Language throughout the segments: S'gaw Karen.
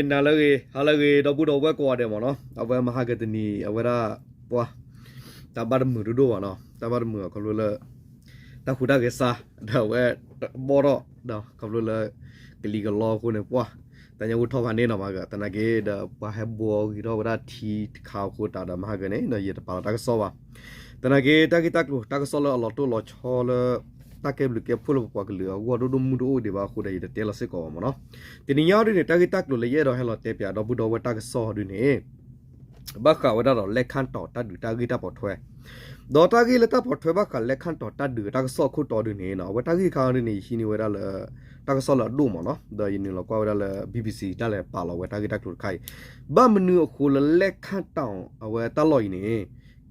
နၤလၢအဂ့ၤ ဟါလၢအဂ့ၤ ဒီပုၢ်ဒီဝဲၢ်ကိးဂၤဒဲးမ့ၢ်နီၤ, အဝဲမဟါကတနံၤ အဝဲဒၣ် ပှၤ တၢ်ဘၣ်တမုာ်ဒိၣ်ဒိၣ်ဘၣ်နီၤ, တၢ်ဘၣ်တမုာ်အီၤခီဖျိလၢ တၢ်ဟူးတၢ်ဂဲၤစါ ဒီးအဝဲ ဘီၣ်ထီၣ် ဒီးခီဖျိလၢ ကလံၤကလီအဃိန့ၣ် ပှၤ တၢ်ညါဝူထီၣ်ဖးန့ၣ်နီၤမးက, သနာ်က့ဒီး ပှၤဟဲဘှီဂံၢ်ထီၣ်ဝဲဒၣ်ထံတခါအဃိတးဒီးမဟါကန့ၣ်ဒီး ယတပာ်လီၤတၢ်ကစီၣ်ဘၣ်. သနာ်က့ တၢ်ဂ့ၢ်တၢ်ကျိၤ တၢ်ကစီၣ်လၢအလီၤတိၢ်လီၤဆီလၢ တၢ်ကဲဘျုးကဲဖှိၣ်လၢပပှၤကလုာ်အဂီၢ်ဒိၣ်ဒိၣ်မုၢ်ဒိၣ်အိၣ်ဒံးဘၣ်အဃိဒီး ယတတဲလီၤစ့ၢ်ကီးဘၣ်မ့ၢ်နီၤ. တနံၤညါအံၤဒ်န့ၣ် တၢ်ဂ့ၢ်တၢ်ကျိၤလၢယအဲၣ်ဒိးဟဲလီၤတဲပၠးဒီပုၢ်ဒီဝဲၢ်တၢ်ကစီၣ်ဒ်န့ၣ် ဘၣ်ဃးဝဲဒၣ်ဒီး လဲခၣ်တီၤတၢ်ဒုးတၢ်ဂ့ၢ်တၢ်ပိာ်ထွဲ, ဒီးတၢ်ဂ့ၢ်လၢတၢ်ပိာ်ထွဲဘၣ်ဃးလဲခၣ်တီၤတၢ်ဒုးတၢ်ကစီၣ်အခိၣ်တီဒ်န့ၣ်နီၤ, အဝဲတၢ်ဂ့ၢ်တခါဒ်န့ၣ် ယဟံးန့ၢ်ဝဲဒၣ်လၢ တၢ်ကစီၣ်လၢအဒိၣ်မ့ၢ်နီၤ, ဒီးယနုာ်လီၤကွၢ်ဝဲဒၣ်လၢ BBC တၢ်လဲၤပာ်လီၤဝဲတၢ်ဂ့ၢ်တၢ်ကျိၤတခါအံၤ, ဘၣ်မနုၤအဃိလၢလဲခၣ်တီၤအဝဲတၢ်လီၢ်အံၤန့ၣ်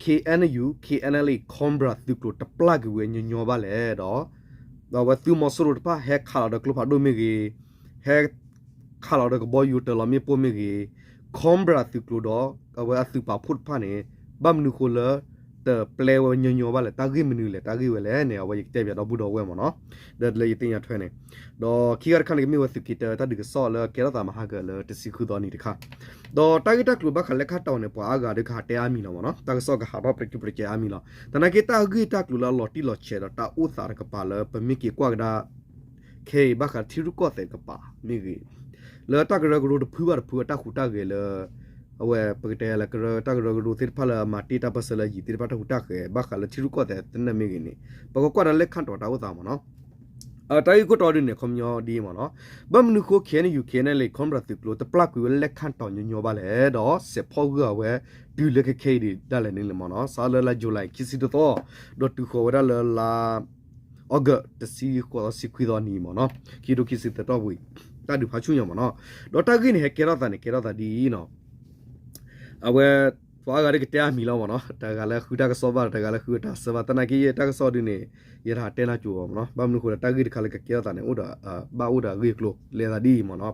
KNU KNLA Cobra သုးကျိၤတပျၢ်ကွံာ်ဝဲညီညီဘၣ်လဲၣ်ဒီး အဝဲသုးမီၤစိရိၤတဖၣ်ဟဲခးလီၤဒီးကျိဖးဒိၣ်မ့ၢ်ဂ့ၤ, ဟဲခးလီၤဒီးကဘီယူၤတၢၤလီၤမ့ၣ်ပိၢ်မ့ၢ်ဂ့ၤ, Cobra သုးကျိၤဒီး အဝဲအသုးပာ်ဖှိၣ်တဖၣ်န့ၣ် ဘၣ်မနုၤဃိလၢ တပျဲဝဲညီညီဘၣ်လဲၣ်, တၢ်ဂ့ၢ်မနုၤလဲၣ်, တၢ်ဂ့ၢ်ဝဲလဲၣ်န့ၣ် အဝဲယကတဲပၠးဒီပုၢ်ဒီဝဲၢ်မ့ၢ်နီၤ, ဒီးလၢယသ့ၣ်ညါထွဲန့ၣ်, ဒီးခံဂၤတခါန့ၣ် ကမ့ၢ်ဝဲသုးက့တၢတၢ်ဒုးကစီၣ်လၢကဲထီၣ်သးမဟါကလၢတဆံဃုသီနံၤတခါ, ဒီးတၢ်ဂ့ၢ်တၢ်ကျိၤဘၣ်ဃးလဲခၣ်တီၤန့ၣ် ပှၤအါဂၤဒီးကဟးတဲအါမံၤလီၤမ့ၢ်နီၤ, တၢ်ကစီၣ်ကဟးထီၣ်ပြဲးကျိပြဲးကဲအါမံၤလီၤ. သနာ်က့တၢ်ဂ့ၢ်တၢ်ကျိၤလၢအလီၤတံၢ်လီၤဆဲးဒီးတၢ်အိၣ်သးတကပၤလၢပမ့ၢ်က့ၤကွၢ်ကဒါ ခဲအံၤဘၣ်ဃးထံရူၢ်ကီၢ်သဲးတကပၤမ့ၢ်ဂ့ၤ, လၢတၢ်ကရၢကရိတဖုဘၣ်တဖုအတၢ်ဟူးတၢ်ဂဲၤလၢ အဝဲပကတဲလၢကရၢ တၢ်ကရၢကရိသ့ၣ်တဖၣ်လၢအမၤတ့ၢ်တၢ်ပၢၢ်ဆၢလၢအယံၤသ့ၣ်တဖၣ်တၢ်ဟူးတၢ်ဂဲၤ ဘၣ်ဃးလၢထံရူၢ်ကီၢ်သဲးသနၢၣ်မ့ၢ်ဂ့ၤန့ၣ် ပကကွၢ်ဒီးလဲခၣ်တီၤတၢ်အိၣ်သးမ့ၢ်နီၤ. တၢ်ဂ့ၢ်ခိၣ်တီဒ်န့ၣ် ခီပညီဒ်အံၤမ့ၢ်နီၤ, ဘၣ်မနုၤဃိ KNU KNLA Cobra သုးကျိၤ တပျၢ်ကွံာ်ဝဲလဲခၣ်တီၤညီညီဘၣ်လဲၣ်, ဒီးစဲးဖီၣ်ဂၢၢ်အဝဲ တုၤလၢခဲခဲအံၤဒ်ဒၣ်လဲာ်န့ၣ်လီၤမ့ၢ်နီၤ, စးလၢလါ July ခံဆံတသီ ဒီးတုၤဃီၤဝဲဒၣ်လၢလါ August တဆံဃိးသီ ဆံခွံသီနံၤမ့ၢ်နီၤ, ခံထိခံဆံသၢတီၢ်ပူၤအံၤ တၢ်ဒုးဖးဆူၣ်ညါမ့ၢ်နီၤ. ဒီးတၢ်ဂ့ၢ်န့ၣ် ဟဲကဲထီၣ်သးန့ၣ် ကဲထီၣ်သးဒ်အံၤနီၤ, အဝဲ ပှၤအါဂၤဒ်ကတဲအါမံၤလီၤမ့ၢ်နီၤ, တဂၤလၢဃုတၢ်ကစီၣ်ဘၣ် တဂၤလၢဃုတၢ်ဆၢဘၣ်, သနာ်က့ယဲတၢ်ကစီၣ်ဒ်န့ၣ် ယတဟးတဲနၢ်ကၠိဘၣ်မ့ၢ်နီၤ, ဘၣ်မနုၤဃိဒီးတၢ်ဂ့ၢ်တခါလၢကကဲထီၣ်သးန့ၣ် အိၣ်ဒီး ဘၣ်အိၣ်ဒီးအဂ့ၢ်အကျိၤ လဲၤသးဒ်အံၤမ့ၢ်နီၤ.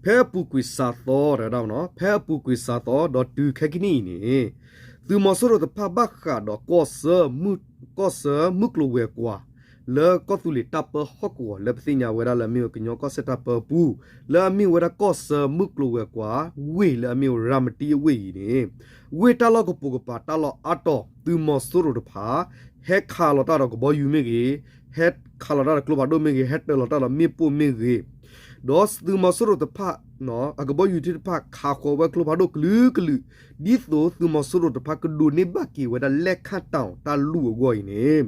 ဖဲအပူၤကွံာ်စှၤသီ တဲဝဲဒၣ်မ့ၢ်နီၤ, ဖဲအပူၤကွံာ်စှၤသီ ဒီးတုၤခဲကနံၣ်အံၤန့ၣ် သုးမီၤစိရိၤတဖၣ်ဘၣ်ဃးဒီး ကီၢ်ဆၢမုၢ်ကျိၤဝဲၤကွာ် လၢကီၢ်သူလ့ၤတၢ်ပၢဟီၣ်ကဝီၤ လၢပသ့ၣ်ညါဝဲဒၣ်လၢအမ့ၢ်ဝဲကညီကီၢ်စဲၣ်တၢ်ပၢပူၤ လၢအမ့ၢ်ဝဲဒၣ်ကီၢ်ဆၢမုၢ်ကျိၤဝဲၤကွာ် ဝ့ၢ်လၢအမ့ၢ်ဝဲရၤမတံအဝ့ၢ်အံၤန့ၣ် ဝ့ၢ်တၢ်လီၢ်ကပိာ်ကပၤတၢ်လီၢ်အါတီၤ သုးမီၤစိရိၤတဖၣ် ဟဲခးလီၤတၢ်ဒီးကဘီယူၤမ့ၢ်ဂ့ၤ, ဟဲခးလီၤတၢ်ဒီးကျိဖးဒိၣ်မ့ၢ်ဂ့ၤ, ဟဲတၢၤလီၤတၢ်ဒီးမ့ၣ်ပိၢ်မ့ၢ်ဂ့ၤ, ဒီးသုးမီၤစိရိၤတဖၣ် အကဘီယူၤသ့ၣ်တဖၣ် ခးဃီၤဝဲကျိဖးဒိၣ်ကလုာ်ကလုာ်, ဒ်သိးသုးမီၤစိရိၤတဖၣ်ကဒိးန့ၢ်ဘၣ်က့ၤဝဲဒၣ်လဲခၣ်တီၤတၢ်လူၢ်အဂီၢ်အံၤန့ၣ်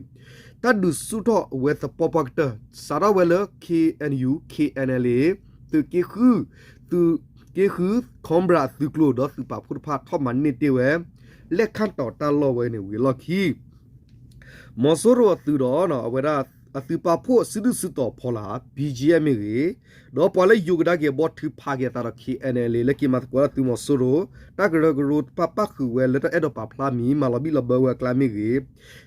တၢ်ဒုးဆူၣ်ထီၣ်ဝဲသပှၢ်ပှၢ်ကတၢၢ် စးထီၣ်ဝဲလၢ KNU KNLA သုးက့ဃု, သုးက့ဃု Cobra အသုးကျိၤ ဒီးသုးပာ်ဖှိၣ်တဖၣ်ထီၣ်မၤန့ၢ်တ့ၢ်ဝဲ လဲခၣ်တီၤတၢ်လီၢ်ဝဲန့ၣ်ဝံၤအလီၢ်ခံ မီၤစိရိၤအသုးဒီး အဝဲဒၣ်အသုးပာ်ဖှိၣ်စုဒုၣ်စုတီၤဖီလာ် BGF မ့ၢ်ဂ့ၤ, ဒီးပှၤလၢယိၤကဒါက့ၤအဘီထုးဖးက့ၤအသးဒီး KNLA လၢက့ၤမၤသကိးဒၣ်သုးမီၤစိရိၤ တၢ်ကရၢကရိတဖၣ်ပၣ်ဃုာ်ဝဲလၢတၢ်အဲၣ်ဒိးပာ်ဖျါမံၤ မၤလီၤဘံၣ်လီၤဘၢဝဲအကျါမ့ၢ်ဂ့ၤ,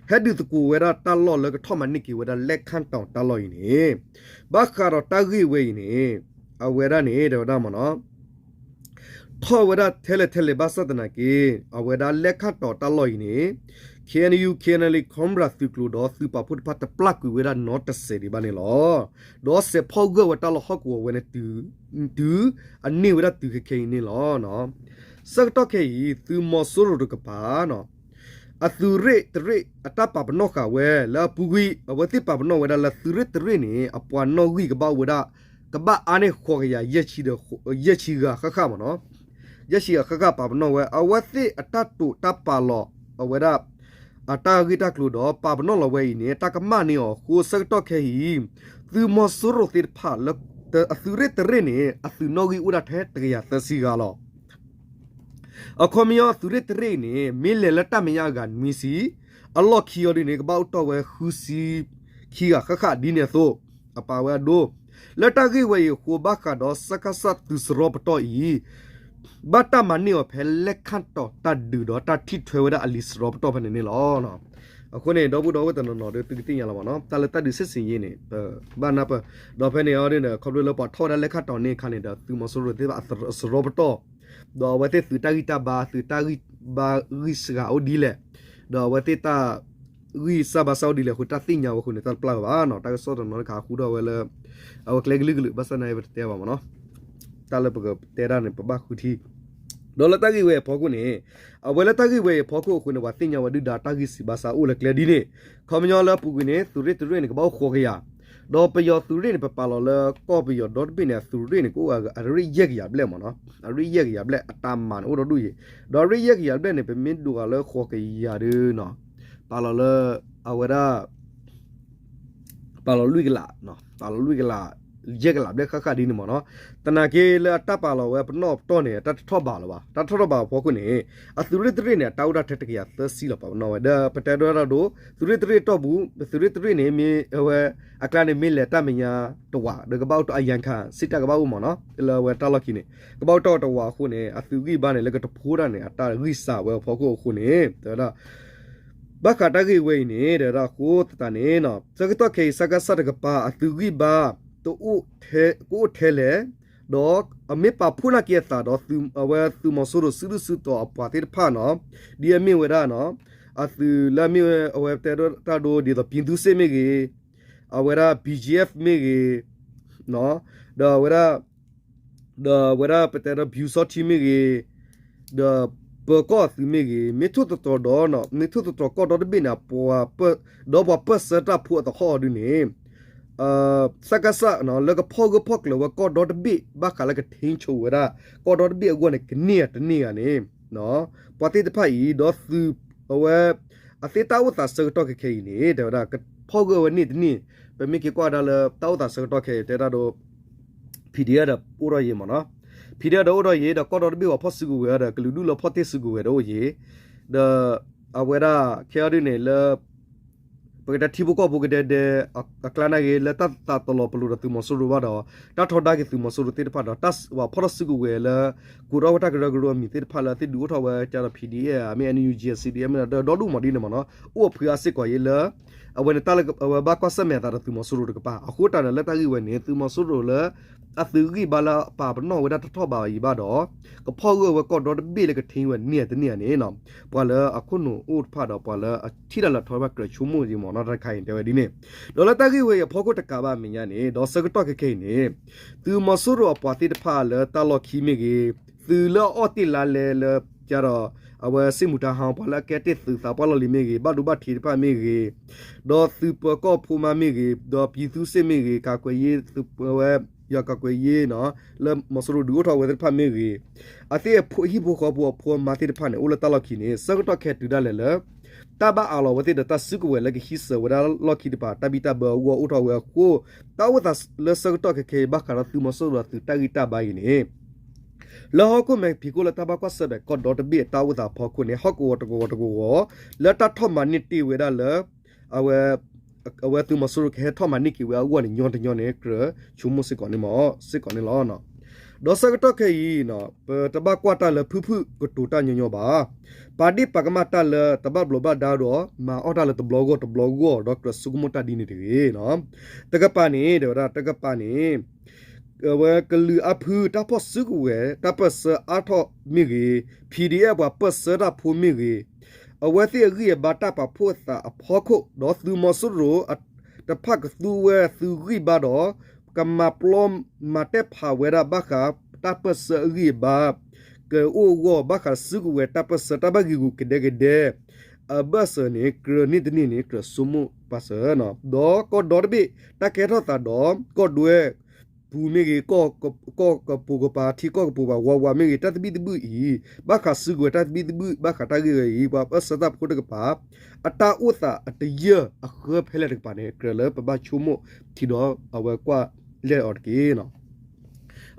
ဟဲဒုးသကိးဝဲဒၣ်တၢ်လီၢ်လၢကထီၣ်မၤန့ၢ်က့ၤဝဲဒၣ်လဲခၣ်တီၤတၢ်လီၢ်အံၤန့ၣ်, ဘၣ်ဃးဒီးတၢ်ဂ့ၢ်ဝဲအံၤန့ၣ်, အဝဲဒၣ်န့ၣ် တဲဝဲဒၣ်မ့ၢ်နီၤ ထီၣ်ဝဲဒၣ်ထဲလဲၣ်ထဲလဲၣ်ဘၣ်ဆၣ်သနာ်က့ အဝဲဒၣ်လဲခၣ်တီၤတၢ်လီၢ်အံၤန့ၣ် KNU KNLA Cobra သုးကျိၤဒီးသုးပာ်ဖှိၣ်တဖၣ် တပျၢ်ကွံာ်ဝဲဒၣ်နီတစဲးဒံးဘၣ်န့ၣ်လီၤ. ဒီးစဲးဖီၣ်ဂၢၢ်ဝဲတၢ်လီၢ်ဟီၣ်ကဝီၤဝဲန့ၣ် တုၤအန့ၢ်ဝဲဒၣ်တုၤခဲခဲအံၤန့ၣ်လီၤ. ဆၢကတီၢ်ခဲအံၤ သုးမီၤစိရိၤတကပၤ အသုးရ့ၣ်တရ့ၣ်အတၢ်ပာ်ပနီၣ်ဃာ်ဝဲလၢအပူၤကွံာ် အဝဲသ့ၣ်ပာ်ပနီၣ်ဝဲဒၣ်လၢသုးရ့ၣ်တရ့ၣ်န့ၣ် အပှၤနီၣ်ဂံၢ်ကဘၣ်ဝဲဒၣ် ကဘၣ်အါန့ၢ်ဃိးကယၤ ယဲၢ်ဆံဂၤဃၣ်ဃၣ်မ့ၢ်နီၤ, ယဲၢ်ဆံဂၤဃၣ်ဃၣ်ပာ်ပနီၣ်ဝဲ အဝဲသ့ၣ်အတၢ်တိာ်တၢ်ပာ်လီၤ အဝဲဒၣ် အတၢ်ဂ့ၢ်တၢ်ကျိၤဒီး ပာ်ပနီၣ်လီၤဝဲအံၤန့ၣ် တၢ်ကမၣ်န့ၢ်အီၤအဃိ ဆၢကတီၢ်ခဲအံၤ သုးမီၤစိရိၤသ့ၣ်တဖၣ်လၢ အသုးရ့ၣ်တရ့ၣ်န့ၣ် အသုးနီၣ်ဂံၢ်အိၣ်ဒၣ်ထဲတကယၤသၢဆံဂၤလီၤ. အခီပညီသုးရ့ၣ်တရ့ၣ်အံၤန့ၣ် မ့ၢ်လဲၤလၢတၢ်မဲာ်ညါအဂၤနွံဆံ, အလီၢ်ခံအီၤဒ်န့ၣ် ကဘၣ်အိၣ်တီၢ်ဝဲဃုဆံခံဂၤဃၣ်ဃၣ်ဒ်န့ၣ်အသိး, အပာ်ဝဲအဒိ, လၢတၢ်ဂ့ၢ်ဝဲအံၤအဃိ ဘၣ်ဃးဒီးစကစသုးစရီပတီၢ်အံၤ ဘၣ်တၢ်မၤန့ၢ်အီၤဖဲလဲခၣ်တီၤတၢ်ဒုးဒီးတၢ်ထံၣ်ထွဲဝဲဒၣ်အလံာ်စရီပတီၢ်ဖဲန့ၣ်န့ၣ်လီၤ. အဃိန့ၣ် ဒီပုၢ်ဒီဝဲၢ်တနီၤနီၤဒီး သုကသ့ၣ်ညါလီၤမ့ၢ်နီၤ, တၢ်လၢတၢ်ဒုးစ့ၢ်စ့ၢ်ယ့န့ၣ် ဘၣ်နၢ်ပၢၢ်, ဒီးဖဲန့ၣ်အီၤဒ်န့ၣ် ခီဖျိလၢပှၤထီၣ်ဝဲဒၣ်လဲခၣ်တီၤန့ၣ်အခါန့ၣ်ဒီး သုးမီၤစိရိၤသ့ၣ်တဖၣ်အစရီပတီၢ်, ဒီးအဝဲသ့ၣ်သုးတၢ်ဂံၢ်တၢ်ဘါ သုးတၢ်ဂံၢ်ဘါဂံၢ်စှၤအိၣ်ဒ်လဲၣ်, ဒီးအဝဲသ့ၣ်တၢ်ဂံၢ်စၢ်ဘါစၢ်အိၣ်ဒ်လဲၣ်အဃိ တၢ်သ့ၣ်ညါဝဲအဃိန့ၣ် တၢ်တပျၢ်ဝဲဘၣ်နီၤ, တၢ်ကစီၣ်တနီၤတခါဟူထီၣ်ဝဲလၢ အဝဲကျဲကလုာ်ကလုာ် ဘၣ်ဆၣ်သနာ်က့ပတတဲဘၣ်မ့ၢ်နီၤ. တၢ်လၢပကတဲဒၣ်န့ၣ် ပဘၣ်ဃုထံ ဒီးလၢတၢ်ဂ့ၢ်ဝဲအံၤအဖီခိၣ်န့ၣ်, အဝဲလၢတၢ်ဂ့ၢ်ဝဲအံၤအဖီခိၣ်အဃိန့ၣ် ပှၤသ့ၣ်ညါဝဲဒုၣ်ဒါတၢ်ဂံၢ်စၢ်ဘါစၢ်အိၣ်လၢကျဲဒ်န့ၣ်, ခီပညီလၢအပူၤကွံာ်န့ၣ် သုးရ့ၣ်တရ့ၣ်န့ၣ် ကဘၣ်အိၣ်ဃိးကယၤ, ဒီးပယီၤသုးရ့ၣ်န့ၣ် ပပာ်လီၤလၢကီၢ်ပယီၤဒီတဘ့ၣ်န့ၣ် အသုးရ့ၣ်န့ၣ် ကအိၣ်အရ့ၣ်ယဲၢ်ကယၤဘျဲၣ်မ့ၢ်နီၤ, အရ့ၣ်ယဲၢ်ကယၤဘျဲၣ်အတၢ်မၤန့ၣ်အိၣ်ဒီဒူၣ်ယဲၢ်, ဒီးအရ့ၣ်ယဲၢ်ကယၤဘျဲၣ်န့ၣ် ပမ့ၢ်ဒိးဂၤလၢဃိးကယၤဒုနီၤ, ပာ်လီၤလၢ အဝဲဒၣ် ပာ်လီၤလွံၢ်ကလး, ပာ်လီၤလွံၢ်ကလး, ယဲၢ်ကလးဘျဲၣ်ဃၣ်ဃၣ်ဒ်န့ၣ်မ့ၢ်နီၤ, သနာ်က့လၢအတၢ်ပာ်လီၤဝဲပနီၣ်ပတီၢ်န့ၣ် အတၢ်တထီၣ်ဘးလၢၤဘၣ်, တၢ်ထီၣ်ထီၣ်ဘးအဖီခိၣ်န့ၣ်, အသုးရ့ၣ်တရ့ၣ်န့ၣ် အတၢ်အိၣ်ဒၣ်ထဲတကယၤသၢဆံလီၤ ပာ်ပနီၣ်ဝဲ ဒီးပတဲဒိတၢ်ဒိ, သုးရ့ၣ်တရ့ၣ်တီၢ်ပူၤ, သုးရ့ၣ်တရ့ၣ်န့ၣ် မ့ၢ်အဝဲ အကျါန့ၣ်မ့ၢ်လဲၤတၢ်မဲာ်ညါတဝး ဒီးကဘၣ်အိၣ်တီၢ်အယါခါ စံးတၢ်ကဘၣ်အိၣ်မ့ၢ်နီၤ, လၢအဝဲတၢ်လီၢ်ခံန့ၣ် ကဘၣ်အိၣ်တီၢ်တဝးအဃိန့ၣ် အသုးဂံၢ်ဘါန့ၣ် လၢကတဖိတၢ်န့ၣ် အတၢ်ဂံၢ်စၢ်ဝဲအဖီခိၣ်အဃိန့ၣ် တဲဝဲဒၣ် ဘၣ်ဃးတၢ်ဂ့ၢ်ဝဲအံၤန့ၣ် တဲဝဲဒၣ်အဃိသတးန့ၣ် ဆၢကတီၢ်ခဲအံၤ စကစ တကပၤ အသုးဂံၢ်ဘါ တအိၣ်ထဲလဲၣ်, ဒီးအမ့ၢ်ပာ်ဖှိၣ်နာ်က့ၤအသးဒီး အဝဲသုးမီၤစိရိၤစုဒုၣ်စုတီၤအပှၤသ့ၣ်တဖၣ်နီၤ, ဒ်အမ့ၢ်ဝဲဒၣ် အသုးလၢအမ့ၢ်ဝဲ အဝဲတဲဒိတၢ်ဒိ ဒ်သိး ပြည်သူ့စစ် မ့ၢ်ဂ့ၤ, အဝဲဒၣ် BGF မ့ၢ်ဂ့ၤ, ဒီးအဝဲဒၣ် ဒီးအဝဲဒၣ်ပတဲဒီး ပျူစောထီး မ့ၢ်ဂ့ၤ, ဒီးပၢၤကီၢ်အသုးမ့ၢ်ဂ့ၤ, မ့ၢ်ထိၣ်သတြီၤဒီး မ့ၢ်ထိၣ်သတြီၤကီၢ်ဒီတဘ့ၣ်န့ၣ် ဒီးပှၤပၢၢ်ဆၢတၢ်ဖိအသဟီၣ်အီၤဒုန့ၣ် စကစ လၢကဖီၣ်ဂၢၢ်ဖီၣ်ကျၢၤဝဲကီၢ်ဒီတဘ့ၣ် ဘၣ်ဃးလၢကထိန်းချုပ်ဝဲဒၣ် ကီၢ်ဒီတဘ့ၣ်အဂီၢ်န့ၣ် ကန့ၢ်ဧါတန့ၢ်ဧါန့ၣ် ပှၤသ့ၣ်တဖၣ်အံၤ ဒီးသုးအဝဲ အသ့ၣ်တၢ်အိၣ်သးဆၢကတီၢ်ခဲခဲအံၤန့ၣ် တဲဝဲဒၣ် ကဖီၣ်ဂၢၢ်ဝဲန့ၢ်တန့ၢ်, ပမ့ၢ်က့ၤကွၢ်ဒၣ်လၢတၢ်အိၣ်သးဆၢကတီၢ်ခဲအံၤ တဲဒၣ်ဒီး PDF ဒီးအိၣ်ထီၣ်ယံၤမ့ၢ်နီၤ, PDF ဒီးအိၣ်ထီၣ်ယံၤ ဒီးကီၢ်ဒီတဘ့ၣ်ပှၤဖီၣ်စုကဝဲၤဒီး ကလုာ်ဒူၣ်လၢဖီၣ်တ့ၢ်စုကဝဲၤဒီးအိၣ်ယံၤ, ဒီးအဝဲဒၣ်ခဲအံၤဒုန့ၣ်လၢ ပကတဲထံဖိကီၢ်ဖိကဒဲဒဲ အကျါနာ်က့ၤ လၢတၢ်သးတလီၤပလိာ်ဒီးသုးမီၤစိရိၤဘၣ်ဒီး တၢ်ထီဒါက့ၤသုးမီၤစိရိၤသ့ၣ်တဖၣ်ဒီး တၢ်ပှၤဖီၣ်ထီၣ်စုကဝဲၤလၢ ကူၣ်ထီၣ်ဝဲတၢ်ကရၢကရိအမံၤသ့ၣ်တဖၣ်လၢအသ့ၣ်ဒုးအိၣ်ထီၣ်ဝဲကဒီး PDF မ့ၢ် NUG CDF မ့ၢ်ဒီး ဒီဒူၣ်မးဒ်န့ၣ်မ့ၢ်နီၤ, အိၣ်အဖှံအါစ့ၢ်ကီးယံၤလၢ အဝဲန့ၣ်တၢ်လၢ အဝဲဘၣ်ကွၢ်ဆၢၣ်မဲာ်အသးဒီးသုးမီၤစိရိၤတကပၤ အဃိတၢ်န့ၣ်လၢတၢ်ဂ့ၢ်ဝဲန့ၣ် သုးမီၤစိရိၤလၢ အသုးဂံၢ်ဘါလၢအပာ်ပနီၣ်ဝဲဒၣ်တထီၣ်ဘးအံၤဘၣ်ဒီး ကဖီၣ်ဂၢၢ်ဝဲကီၢ်ဒီတဘ့ၣ်လၢကထိန်းဝဲန့ၢ်တန့ၢ်ဧါန့ၣ် ပှၤလၢအခိၣ်နူာ်အိၣ်တဖၣ်ဒီး ပှၤလၢအထံၣ်တၢ်လၢထီတဖၣ်ကြၢးဆိကမိၣ်ယံၤမ့ၢ်နီၤ တၢ်တခါအံၤတဲဝဲဒ်န့ၣ်, ဒီးလၢတၢ်ဂ့ၢ်ဝဲအံၤအဖီခိၣ်တကးဘၣ်အမဲာ်ညါန့ၣ် ဒီးဆၢကတီၢ်ခဲခဲအံၤန့ၣ် သုးမီၤစိရိၤအပှၤသ့ၣ်တဖၣ်လၢတၢ်လီၢ်ခံမ့ၢ်ဂ့ၤ, သုးလၢအအီၣ်တ့ၢ်လါလဲလၢ ကဒီး အဝဲစ့ၣ်မူၤထါဟီ ပှၤလၢအကဲတ့ၢ်သုးသးပှၢ်လီၢ်လံၤမ့ၢ်ဂ့ၤ, ဘၣ်ဒိဘၣ်ထံးတဖၣ်မ့ၢ်ဂ့ၤ, ဒီးသုးပၢၤကီၢ်ဖိမါမ့ၢ်ဂ့ၤ, ဒီးပြည်သူ့စစ် မ့ၢ်ဂ့ၤ, ကာကွယ်ရေး သုးဝဲ ယွၤကာကွယ်ရေး လၢမီၤစိရိၤဒုးအိၣ်ထီၣ်ဝဲသ့ၣ်တဖၣ်မ့ၢ်ဂ့ၤ, အသ့ၣ်အဖိဟံၣ်ဖိဃီဖိအဖိအမါသ့ၣ်တဖၣ်န့ၣ် အိၣ်လၢတၢ်လီၢ်ခံန့ၣ် ဆၢကတီၢ်ခဲတုၤဒၣ်လဲာ်လၢ တၢ်ဘၣ်အးလီၤဝဲသ့ၣ်ဒီးတၢ်စုကဝဲၤလၢကဟံးစၢၤဝဲဒၣ်လီၢ်ခံတကပၤ တၢ်ဘံၣ်တၢ်ဘၢအဂီၢ်အိၣ်ထီၣ်ဝဲအဃိ, တၢ်အိၣ်သးလၢဆၢကတီၢ်ခဲခဲအံၤ ဘၣ်ဃးဒီးသုးမီၤစိရိၤအသုးတၢ်ဂံၢ်တၢ်ဘါအံၤန့ၣ် လၢဟီၣ်ခိၣ်မဲာ်ဖံးခိၣ်လၢတၢ်ဘၣ်ကွၢ်ဆၢၣ်မဲာ်ကီၢ်ဒီတဘ့ၣ်အတၢ်အိၣ်သးအဖီခိၣ်န့ၣ် ဟီၣ်ကဝီၤတကဝီၤတကဝီၤ လၢတၢ်ထီၣ်မၤန့ၢ်တ့ၢ်ဝဲဒၣ်လၢ အဝဲ အဝဲသုးမီၤစိရိၤကဟဲထီၣ်မၤန့ၢ်က့ၤဝဲအဂီၢ်န့ၣ် ညီတညီန့ၣ် ကြၢးဆိကမိၣ်စ့ၢ်ကီးန့ၣ်မ့ၢ် စ့ၢ်ကီးန့ၣ်လီၤ. ဒီးဆၢကတီၢ်ခဲအံၤ ပတဘၣ်ကွၢ်တၢ်လၢဖုၣ်ဖုၣ်ကတိၤတၢ်ညီညီဘၣ်. ပာ်ဒ့ၣ်ပာ်ကမၣ်တၢ်လၢတဘၣ်ဘျီးဘၣ်ဒါဒီး မၤအီၣ်တၢ်လၢတဘျီဂီၢ်တဘျီဂီၢ် ဒီးကြၢးဆိကမိၣ်တၢ်ဒ်န့ၣ်တဂ့ၤ. တကပၤန့ၣ် တဲဝဲဒၣ်တကပၤန့ၣ် အဝဲကလုာ်အါဖုတၢ်ဖီၣ်စုကဝဲၤ တၢ်ပၢၢ်ဆၢအါထီၣ်မ့ၢ်ဂ့ၤ, PDF ပှၤပၢၢ်ဆၢတၢ်ဖိမ့ၢ်ဂ့ၤ, အဝဲသ့ၣ်အဂံၢ်အဘါတၢ်ပာ်ဖှိၣ်သးအဖီခိၣ် ဒီးသုးမီၤစိရိၤတဖၣ်ကသူဝဲသုးဂံၢ်ဘါဒီး ကမၤပျီမၤတဲာ်ဖးဝဲဒၣ်ဘၣ်ဃးတၢ်ပၢၢ်ဆၢအဂံၢ်အဘါ ကအိၣ်အဂီၢ် ဘၣ်ဃးစုကဝဲၤတၢ်ပၢၢ်ဆၢတၢ်ဘၣ်ဂ့ၤဂူာ်ကဒဲကဒဲ အဘၢၣ်စၢၤန့ၣ် ကြၢးန့ၢ်တန့ၢ်န့ၣ် ကြၢးဆိကမိၣ်ပာ်စၢၤ. ဒီးကီၢ်ဒီတဘ့ၣ် တၢ်ကဲထီၣ်သးဒီး ကီၢ်ဒွဲၣ်ပူၤမ့ၢ်ဂ့ၤ, ကီၢ်ကပိာ်ကပၤ ထံကီၢ်ကပိာ်ကပၤ ဝးဝးမ့ၢ်ဂ့ၤ, တၢ်သဘံၣ်သဘုၣ်အံၤ ဘၣ်ဃးစုကဝဲၤတၢ်သဘံၣ်သဘုၣ် ဘၣ်ဃးတၢ်ဂ့ၢ်ဝဲအံၤ ပှၤပၢၢ်ဆၢတၢ်ဖိတကပၤ အတၢ်အိၣ်သးအတယၢၢ်အဃၢဖဲလဲၣ်တကပၤန့ၣ် ကြၢးလၢပဘၣ်ဆိကမိၣ်ထံဒီးအဝဲကွၢ်လဲၢ်အီၤတက့ၢ်.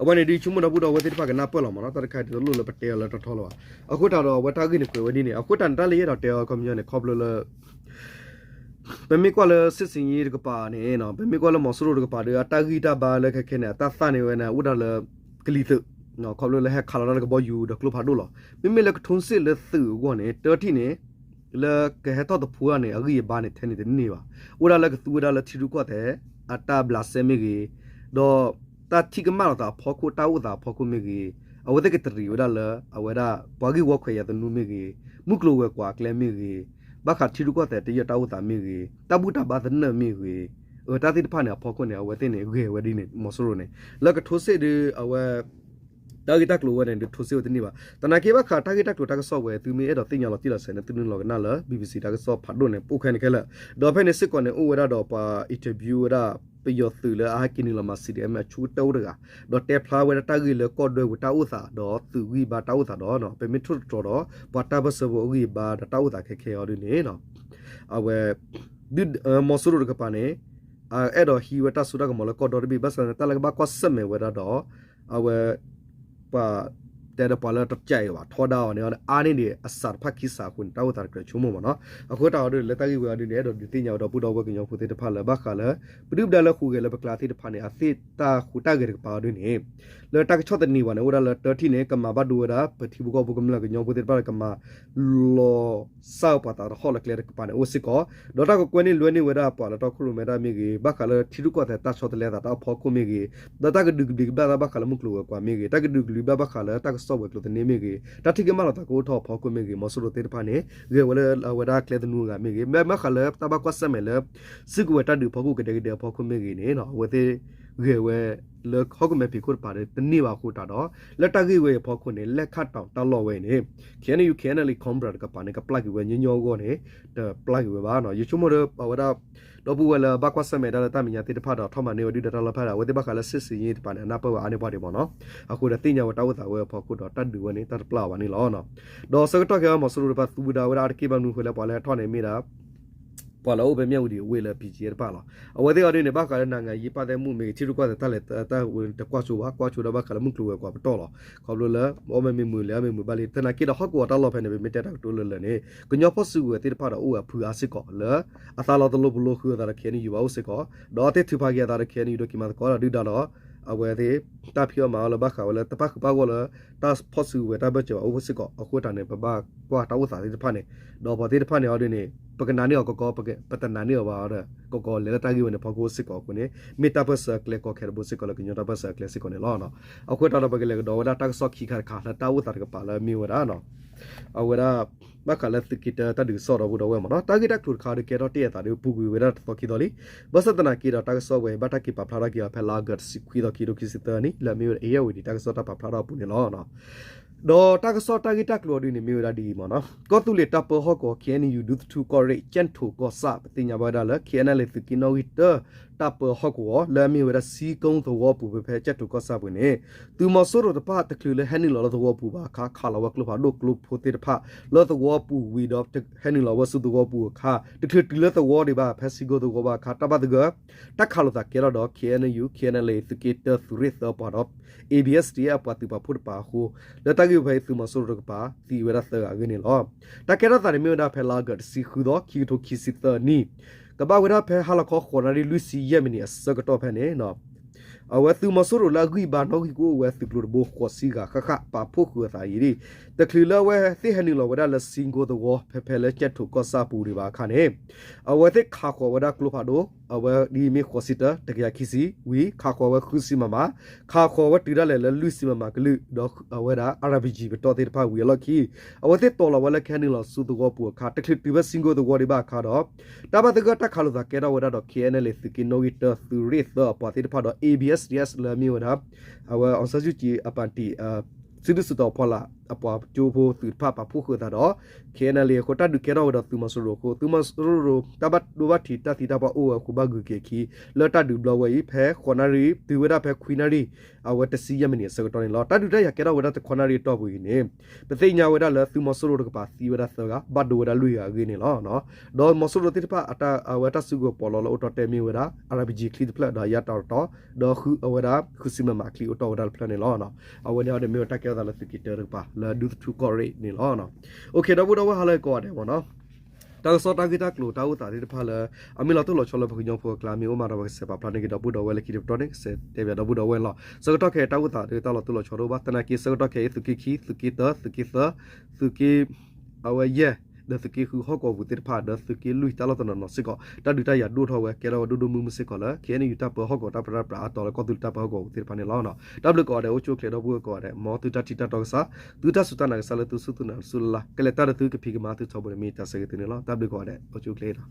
အဝဲန့ၣ်ဒုးဆိကမိၣ်ဒီပုၢ်ဒီဝဲၢ်သ့ၣ်တဖၣ်ကနၢ်ပၢၢ်လီၤမ့ၢ်နီၤ, တၢ်တခါအံၤတလိၣ်လၢပတဲအီၤလၢထီထီလၢၤဘၣ်. အဃိသတးဒီးအဝဲတၢ်ဂ့ၢ်န့ၣ်ကွဲးဝဲဒ်န့ၣ်, အဃိသတးန့ၣ် တၢ်လၢယအဲၣ်ဒိးတဲအီၤခီပညီန့ၣ် ခီဖျိလၢ ပမ့ၢ်ကွၢ်လၢစစ်ဆင်ရေးတကပၤန့ၣ်, ပမ့ၢ်ကွၢ်လၢမီၤစိရိၤတကပၤဒီး အတၢ်ဂံၢ်တၢ်ဘါလၢခဲခဲန့ၣ် အတၢ်သၣ်န့ၢ်ဝဲန့ၣ် အိၣ်ဒၣ်လၢ ကလံၤသုး, ခီဖျိလၢဟဲခးလီၤတၢ်လၢကဘီယူၤဒီးကျိဖးဒိၣ်လီၤ. မ့မ့ၢ်လၢကထိစ့ၣ်လၢသုးအဂီၢ်န့ၣ် တထံၣ်န့ၣ် လၢကဟဲထီၣ်သဖှိၣ်န့ၣ် အဂံၢ်အဘါန့ၣ် ထဲန့ၣ်တန့ၢ်ဘၣ်. အိၣ်ဒၣ်လၢကသူဝဲဒၣ်လၢထံရူၢ်ကီၢ်သဲး အတၢ်ဘျးစဲမ့ၢ်ဂ့ၤ, ဒီးတၢ်ထံၣ်ကမၣ်လိာ်သးအဖီခိၣ် တၢ်အိၣ်သးအဖီခိၣ်မ့ၢ်ဂ့ၤ, အဝဲသ့ၣ်ကတရံးဝဲဒၣ်လၢ အဝဲဒၣ်ပှၤဂံၢ်ဝီခွဲးယာ်သနူမ့ၢ်ဂ့ၤ, မုၢ်ကျိၤဝဲၤကွာ်အကျဲမ့ၢ်ဂ့ၤ, ဘၣ်ဃးထံရူၢ်ကီၢ်သဲးတယၢၢ်တၢ်အိၣ်သးမ့ၢ်ဂ့ၤ, တၢ်ဘူၣ်တၢ်ဘါသနၢၣ်မ့ၢ်ဂ့ၤ, အတၢ်သ့ၣ်တဖၣ်န့ၣ်အဖီခိၣ်န့ၣ် အဝဲသ့ၣ်န့ၣ် ဂဲၤဝဲဒ်န့ၣ် မီၤစိရိၤန့ၣ် လၢကထိစ့ၣ်ဒီး အဝဲ တၢ်ဂ့ၢ်တၢ်ကျိၤဝဲန့ၣ် ဒုးထိစ့ဝဲတန့ၢ်ဘၣ်. သနာ်က့ဘၣ်ဃးတၢ်ဂ့ၢ်တၢ်ကျိၤတၢ်ကစီၣ်ဝဲ သုမ့ၢ်အဲၣ်ဒိးသ့ၣ်ညါလီၤတံၢ်လီၤဆဲးန့ၣ် သုနုာ်လီၤကနၣ်လၢ ဘံဘံစံ တၢ်ကစီၣ်ဖးဒိၣ်န့ၣ် အိၣ်ခဲန့ၣ်ခဲလၢာ်. ဒီးဖဲန့ၣ်စ့ၢ်ကီးန့ၣ် အိၣ်ဝဲဒၣ်ဒီးပှၤ interview ဝဲဒၣ် ပယီၤသုးလၢအဟဲက့ၤနုာ်လီၤမၤ C D M အဆိကတၢၢ်အိၣ်တဂၤ, ဒီးတဲဖျါဝဲဒၣ်တၢ်ဂ့ၢ်လၢကီၢ်ဒွဲၣ်ပူၤတၢ်အိၣ်သး ဒီးသုးဂံၢ်ဘါတၢ်အိၣ်သးဒီး ပမ့ၢ်ထိၣ်သတြီၤဒီး ပှၤတၢ်ပၢၢ်ဆၢဖိအဂံၢ်အဘါဒီးတၢ်အိၣ်သးခဲခဲအံၤဒ်န့ၣ် အဝဲ ဒု မီၤစိရိၤတကပၤန့ၣ် အဲၣ်ဒိးဟံးဝဲတၢ်စိတၢ်ကမီၤလၢကီၢ်ဒီတဘ့ၣ် ဘၣ်ဆၣ်န့ၣ် တၢ်လၢကဘၣ်ကွၢ်ဆၢၣ်မဲာ်ဝဲဒၣ်ဒီး အဝဲ ပှၤ တဲဒီးပှၤလၢတကးအံၤဘၣ် ထီဒါအီၤန့ၣ် အါန့ၢ်ဒံးအစးတဖၣ်ခံစးအဃိန့ၣ် တၢ်အိၣ်သးတကြၢးဆိကမိၣ်မ့ၢ်နီၤ. အဃိတၢ်အီၤဒ်န့ၣ် လၢတၢ်ဂ့ၢ်ဝဲအီၤဒ်န့ၣ် အဲၣ်ဒိးဒုးသ့ၣ်ညါဝဲဒီပုၢ်ဒီဝဲၢ်ကညီဖိသ့ၣ်တဖၣ်လၢ ဘၣ်ဃးလၢ ပဒုၣ်ပဒါလၢဟူးဂဲၤလၢပကျါသ့ၣ်တဖၣ်န့ၣ် အသ့ၣ်တၢ်ဟူးတၢ်ဂဲၤတကပၤအီၤဒ်န့ၣ် လၢတၢ်ကဆီၣ်သနံးဘၣ်န့ၣ် အိၣ်ဝဲဒၣ်လၢတၢထံၣ်န့ၣ် ကမၤဘၣ်ဒိဝဲဒၣ် ပထံဖိကီၢ်ဖိကမျၢၢ်ကညီဖိသ့ၣ်တဖၣ်လၢကမၤ လီၤစၢ်ပှၤသးတဟီၣ်လၢကျဲတကပၤန့ၣ် အိၣ်စ့ၢ်ကီး, ဒီးတၢ်ကကွဲန့ၢ်လွဲန့ၢ်ဝဲဒၣ်ပှၤလၢတီခိၣ်ရိၣ်မဲတၢ်မ့ၢ်ဂ့ၤ, ဘၣ်ဃးလၢထံရူၢ်ကီၢ်သဲးတၢ်ဆီတလဲသးတၢ်အဖီခိၣ်မ့ၢ်ဂ့ၤ, ဒီးတၢ်ကဒုးကဘျံးကဘျၣ်သးဘၣ်ဃးလၢမုၢ်ကျိၤဝဲၤကွာ်မ့ၢ်ဂ့ၤ, တၢ်ကဒုးကဘျံးကဘျၣ်သးဘၣ်ဃးလၢတၢ်ကစီၣ်ဝဲၤကျိၤသန့မ့ၢ်ဂ့ၤ, တၢ်ထံၣ်က့ၤမၢလီၤသးကအိၣ်ထီၣ်အဖီခိၣ်မ့ၢ်ဂ့ၤ, မီၤစိရိၤသ့ၣ်တဖၣ်န့ၣ် ဂဲၤဝဲလၢအဝဲဒၣ်ကျဲသနူအဂၤမ့ၢ်ဂ့ၤ, မ့ၢ်ဘၣ်ဃးလၢတၢ်ဘၣ်ကွၢ်ဆၢၣ်မဲာ်လၢ စုကဝဲၤတၢ်ဒုးအဖီခိၣ်ကဒဲကဒဲအဖီခိၣ်မ့ၢ်ဂ့ၤန့ၣ် အဝဲသ့ၣ် ဂဲၤဝဲလၢဟီၣ်ခိၣ်မဲာ်ဖံးခိၣ်တပၤဒီး တန့ၢ်ဘၣ်အဃိတၢ်ဒီး လၢတၢ်ဂ့ၢ်ဝဲအံၤအဖီခိၣ်န့ၣ် လဲၣ်ခၣ်တီၤတၢ်လီၢ်ဝဲအံၤန့ၣ် K N U K N L A Cobra တကပၤန့ၣ် ကပျၢ်က့ၤဝဲညီညီအဂီၢ်န့ၣ် တပျၢ်က့ၤဝဲဘၣ်နီၤ. ယဆိကမိၣ်ဒီး အဝဲဒၣ် ဒီပုၢ်ဝဲၢ်လၢဘၣ်ကွၢ်ဆၢၣ်မဲာ်ဒၣ်လၢတၢ်မဲာ်ညါသ့ၣ်တဖၣ်ဒီး ထီၣ်မၤန့ၢ်ဝဲဒုၣ်ဒါတၢ်လီၢ်ဖဲဒၣ် အဝဲသ့ၣ်ဘၣ်ဃးလၢ စစ်ဆင်ရေး တပၤန့ၣ် အနၢ်ပၢၢ်ဝဲအါန့ၢ်ပှၤဒံးမ့ၢ်နီၤ. အဃိဒီးသ့ၣ်ညါဝဲတၢ်အိၣ်သးဝဲအဖီခိၣ်ဒီး တၢ်ဒုးဝဲန့ၣ် တၢ်တပျၢ်အီၤဘၣ်န့ၣ်လီၤ. ဒီးဆၢကတီၢ်ခဲအံၤ မီၤစိရိၤတပၤသူဝဲဒၣ်အါတက့ၢ်ဘၣ်မနုၤအဃိလဲၣ် ပှၤလၢဟဲထီၣ်န့ၣ်မ့ၢ်ဒၣ် ပှၤလၢအိၣ်ဖဲမၠၣ်ဝတံၤအဝ့ၢ်လၢ P G A တဖၣ်လီၤ. အဝဲသ့ၣ်အီၤဒ်န့ၣ် ဘၣ်ဃးလၢ နိုင်ငံရေး ပာ်သဲမုၣ် မ့ၢ်ဂ့ၤ ထံရူၢ်ကီၢ်သဲးတၢ်လဲၤတၢ်ဝဲတကွၢ်ဆိဘၣ် ကွၢ်ဆိဒီးဘၣ်ဃးလၢမုၢ်ကျိၤဝဲၤကွာ်ပတီၢ်လီၤ. ခီဖျိလၢ အိၣ်မ့ၢ်မုာ်လၢအမ့ၢ်မုာ်ဘၣ်လံ သနာ်က့ဒီးဟီၣ်ကဝီၤတၢ်လီၢ်ဖဲန့ၣ် ပမ့ၢ်တဲတၢ်ကတိၤလၢလၢာ်န့ၣ် ကညီဖီၣ်စုကဝဲၤသ့ၣ်တဖၣ်ဒီးအိၣ်ဝဲအဖုအါစ့ၢ်ကီးလၢ အသးလီၤတလိၤပလိၤဃုာ်အသးဒီး K N U ဘၣ်အိၣ်စ့ၢ်ကီး ဒီးအဝဲသ့ၣ်ထုးဖးက့ၤအသးဒီး K N U ဒီးက့ၤမၤသကိးဒီးဒုၣ်ဒါဒီး အဝဲသ့ၣ် တၢ်ဖံးအီၣ်မၤအီၣ်လၢဘၣ်ဃးဝဲလၢတၢ်ပာ်ဃုာ်ပာ်ဂီၢ်လၢ တၢ်ဖီၣ်စုကဝဲၤတၢ်ဘၢၣ်စၢၤဘၣ်အိၣ်စ့ၢ်ကီး အဃိတၢ်န့ၣ် ပဘၣ်ကွၢ်တၢ်အိၣ်သးသ့ၣ်တဖၣ်န့ၣ် ဒီးပှၤသ့ၣ်တဖၣ်န့ၣ်အီၤဒ်န့ၣ် ပကနာ်န့ၢ်အီၤကီကီ ပတနာ်န့ၢ်အီၤဘၣ်ဒီး ကီကီလဲၤလၢတၢ်ဂ့ၢ်ဝဲန့ၣ်အဖီခိၣ်စ့ၢ်ကီးအဃိန့ၣ် မ့ၢ်တၢ်ပၢၢ်ဆၢအကျဲကီခဲတဘိစ့ၢ်ကီးလၢကညီတၢ်ပၢၢ်ဆၢအကျဲစ့ၢ်ကီးန့ၣ်လီၤ. အဃိတၢ်ဒီးပကလဲၤကဒီးဝဲဒၣ်တၢ်ကစီၣ်ခံခါတခါလၢတၢ်အိၣ်သးတကပၤလၢမ့ၢ်ဝဲဒၣ် အဝဲဒၣ် ဘၣ်ဃးလၢသုးက့တၢတၢ်ဒုးကစီၣ်ဒီပုၢ်ဒီဝဲၢ်မ့ၢ်နီၤ တၢ်ဂ့ၢ်တၢ်ကျိၤတခါဒီးကဲထီၣ်တ့ၢ်အသးဒီးပူၤကွံာ်ဝဲဒၣ်တသီခံသီလံ. ဘၣ်ဆၣ်သနာ်က့ဒီးတၢ်ကစီၣ်ဝဲဘၣ်တၢ်က့ၤပာ်ဖျါထီၣ်က့ၤအီၤဖဲလါအီကူးတဆံခွံသီ ခံကထိခံဆံသၢနံၣ် လၢအမ့ၢ်ဝဲဒၣ် Irrawaddy တၢ်ကစီၣ်တၢ်ပာ်ဖျါထီၣ်အပူၤန့ၣ်လီၤ. ဒီးတၢ်ကစီၣ်တၢ်ဂ့ၢ်တၢ်ကျိၤအီၤဒ်န့ၣ်မ့ၢ်ဝဲဒၣ်ဒ်အံၤမ့ၢ်နီၤ ကီၢ်သူလ့ၤတၢ်ပၢဟီၣ်ကဝီၤ K N U ဒူသထူကီၢ်ရ့ၣ် ကၠဲၣ်ထိးကီၢ်ဆၣ် ပသ့ၣ်ညါဘၣ်ဝဲဒၣ်လၢ K N L A သုးက့နီၣ်ဂံၢ်တၢ တၢ်ပၢဟီၣ်ကဝီၤ လၢအမ့ၢ်ဝဲဒၣ် စံကိသဝီပူၤဖဲဖဲကၠဲၣ်ထိးကီၢ်ဆၣ်ပူၤန့ၣ် သုးမီၤစိရိၤတဖၣ်တချုးလၢဟဲနုာ်လီၤလၢသဝီပူၤဘၣ်အခါ ခးလီၤဝဲကျိဖးဒိၣ်ကျိဖိသ့ၣ်တဖၣ် လၢသဝီပူၤဝံၤဒီး ဟဲနုာ်လီၤဝဲဆူသဝီပူၤအခါ တချုးတုၤလၢသဝီဒံးဘၣ် ဖဲစံကိသဝီဘၣ်အခါ တၢ်ဘၣ်သဂၢၢ် တၢ်ခးလိာ်သးကဲထီၣ်ဒီး K N U K N L A သုးက့တၢသုးရ့ၣ်သၢပှၤဒီး A B S D F အပှၤသုးပာ်ဖှိၣ်တပၤအဃိ လၢတၢ်ဂ့ၢ်ဝဲဖဲအံၤ သုးမီၤစိရိၤတကပၤ သံဝဲဒၣ်သၢဂၤအဂ့ၢ်န့ၣ်လီၤ. တၢ်ကဲထီၣ်သးန့ၣ်မ့ၢ်ဝဲဒၣ်ဖဲလါအီကူးတဆံဃုသီ ခံကထိခံဆံသၢနံၣ် ကဘၣ်ဝဲဒၣ်ဖဲဟါလီၤခီဃိးနၣ်ရံၣ်လွံၢ်ဆံယဲၢ်မံးနံးအဆၢကတီၢ်ဖဲန့ၣ် အဝဲသုးမီၤစိရိၤလၢအဂံၢ်ဘါနီၣ်ဂံၢ်ကအိၣ်ဝဲသုးကျိၤတဘိဃိးဆံဂၤဃၣ်ဃၣ် ပာ်ဖှိၣ်ဃုာ်အသးအံၤ တချုးလၢအဝဲသ့ၣ်ဟဲနုာ်လီၤဝဲဒၣ်လၢစံကိသဝီ ဖဲဖဲလၢကၠဲၣ်ထိးကီၢ်ဆၣ်ပူၤဒံးဘၣ်အခါန့ၣ် အဝဲသ့ၣ်ခးဃီၤဝဲဒၣ်ကျိဖးဒိၣ် အဝဲဒ်အမ့ၢ်ဃိးဆံတၢ တကယၤခံဆံဝံၤ ခးဃီၤဝဲဃုဆံ MM ခးဃီၤဝဲတုၤဒၣ်လဲာ်လၢလွံၢ်ဆံ MM ကလုာ် ဒီးအဝဲဒၣ် RPG ပတီၢ်သ့ၣ်တဖၣ်ဝံၤအလီၢ်ခံ အဝဲသ့ၣ်တီၤလီၤဝဲလၢကဟဲနုာ်လီၤဆူသဝီပူၤအခါ တချုးတုၤဖဲစံကိသဝီဒံးဘၣ်အခါဒီး တၢ်ဘၣ်သဂၢၢ်တၢ်ခးလိာ်သးကဲထီၣ်ဝဲဒၣ်ဒီး K N L A သုးက့နီၣ်ဂံၢ်တၢသုးရ့ၣ်သၢအပှၤသ့ၣ်တဖၣ်ဒီး A B S D F လၢအမ့ၢ်ဝဲဒၣ် အဝဲ အောင်ဆန်းစုကြည် အပၣ်တံၣ် စုဒုၣ်စုတီၤအဖီလာ် အပှၤကၠိဖိသုးတဖၣ်ပာ်ဖှိၣ်ဃုာ်အသးဒီး K N L A အဃိ တၢ်ဒုးကဲထီၣ်ဝဲဒီးသုးမီၤစိရိၤအဃိ သုးမီၤစိရိၤ တၢ်ဘၣ်ဒိဘၣ်ထံးတၢ်သံတၢ်ပှၢ်အိၣ်ဝဲအဃိ ဘၣ်ဂုၤက့ၤအခံ လၢတၢ်ဒုးဘျီဝဲအံၤ ဖဲဃိးနၣ်ရံၣ် တုၤဝဲဒၣ်ဖဲခွံနၣ်ရံၣ် အဝဲတဆံယဲၢ်မံးနံးအဆၢကတီၢ်န့ၣ်လီၤ. တၢ်ဒုးတၢ်ယၤကဲထီၣ်ဝဲဒၣ်တခီနၣ်ရံၣ်အတီၢ်ပူၤအံၤန့ၣ် ပသ့ၣ်ညါဝဲဒၣ်လၢသုးမီၤစိရိၤတကပၤသံဝဲဒၣ်သၢဂၤ ဘၣ်ဒိဝဲဒၣ်လွံၢ်ဂၤအဂ့ၢ်န့ၣ်လီၤ. ဒီးမီၤစိရိၤသ့ၣ်တဖၣ်အဝဲတၢ်စုကဝဲၤပီးလီလၢအိၣ်တီတဲာ်မ့ၢ်ဝဲဒၣ် RPG ချံတဖျၢၣ်ဒီးယါတီၤတီၤ ဒီးဃုအဝဲဒၣ် ဃုဆံ MM ချံအိၣ်တီၢ်ဝဲဒၣ်တဖျၢၣ်န့ၣ်လီၤ. အဝဲန့ၣ်အီၤန့ၣ်မ့ၢ်ဝဲတၢ်ကဲထီၣ်သးလၢသုးက့တၢတကပၤ လၢဒူသထူကီၢ်ရ့ၣ်န့ၣ်လီၤ. ဒီပုၢ်ဒီဝဲၢ်ဟါလၢကိးဂၤဒဲးမ့ၢ်နီၤ တၢ်ကစီၣ်တၢ်ဂ့ၢ်တၢ်ကျိၤတၢ်အိၣ်သးသ့ၣ်တဖၣ်လၢ အမ့ၢ်လီၤတိၢ်လီၤဆီလၢပှၤကညီဖိအကျါမ့ၢ်အိၣ်မးဒီးပကစဲးပာ်ဖျါန့ၢ်က့ၤဒီပုၢ်ဒီဝဲၢ်လၢခံတပတီၢ်န့ၣ် ကစဲးတဲဘၣ်ဒီပုၢ်ဒီဝဲၢ်န့ၣ်လီၤ. ဆၢကတီၢ်ခဲအံၤတၢ်အိၣ်သးဒ်တၢ်လီၤတိၢ်လီၤဆီတအိၣ်ဘၣ် သနာ်က့ဆၢကတီၢ်ခဲအံၤသုးက့ခံ သုးက့တၢ သုးက့သၢ သုးက့ အဝဲယဲၢ် ဒီးသုးက့ဃုဟီၣ်ကဝီၤပူၤသ့ၣ်တဖၣ် ဒီးသုးက့လွံၢ်တၢ်လီၢ်တနီၤနီၤစ့ၢ်ကီး တၢ်ဒုးတၢ်ယၤဒိၣ်ထီၣ်ဝဲကဲထီၣ်ဝဲဒိၣ်ဒိၣ်မုၢ်မုၢ်စ့ၢ်ကီးလၢ KNU တၢ်ပၢဟီၣ်ကဝီၤတၢ်ပၢတၢ်ပြးအါတီၤလၢကီၢ်သူလ့ၤတၢ်ပၢဟီၣ်ကဝီၤပူၤသ့ၣ်တဖၣ်န့ၣ်လီၤ. တၢ်ဘျုးကိးဂၤဒဲး အိၣ်ဆူၣ်အိၣ်ချ့ဒီပုၢ်ဝဲၢ်ကိးဂၤဒဲး မ်သုတၢ်ထံၣ်တၢ်တီကစၢ် သုတၢ်စူၢ်တၢ်နာ်ကစၢ်လၢသုစူၢ်သုနာ်တစူၢ်လၢ်လၢ် ကလဲၤတၢ်ဒီးသုကဖံးကမၤသုထီဘိန့ၣ်မ့ၢ်တၢ်ဆၢဂ့ၤသုန့ၣ်လီၤ. တၢ်ဘျုးကိးဂၤဒဲး အိၣ်ဆူၣ်အိၣ်ချ့လီၤ.